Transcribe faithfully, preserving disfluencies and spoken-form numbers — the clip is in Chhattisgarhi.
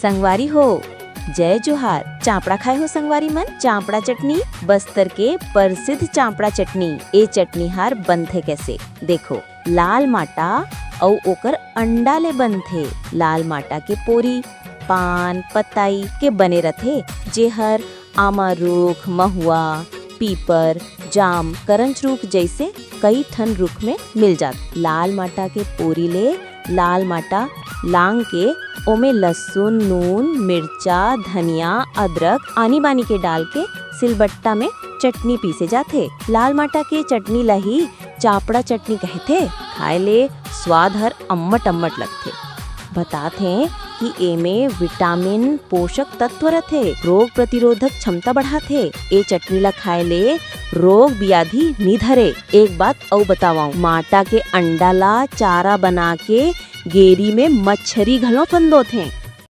संगवारी हो, जय जोहार। चांपड़ा खाए हो संगवारी मन? चांपड़ा चटनी, बस्तर के प्रसिद्ध चांपड़ा चटनी। ए चटनी हार बनथे कैसे, देखो। लाल माटा अउ ओकर अंडा ले बनथे। लाल माटा के पोरी पान पताई के बने रथे, जेहर आमा रूख, महुआ, पीपर, जाम, करंच रूख जइसे कई ठन रूख में मिल जाथे। लाल माटा के पोरी ले लाल माटा लांग के ओमे लहसुन, नून, मिर्चा, धनिया, अदरक, आनी बानी के डाल के सिलबट्टा में चटनी पीसे जाथे। लाल माटा के चटनी ला ही चापड़ा चटनी कहथे। खाए ले स्वाद हर अम्मट अम्मट लगथे। बतात हे कि एमे विटामिन, पोषक तत्व रथे, रोग प्रतिरोधक क्षमता बढ़ाथे। ए चटनी ला खाए ले रोग बियाधि नी धरे। एक बात अउ बतावंव, माटा के अंडा ला चारा बना के गेरी में मच्छरी घलो फंदोथे।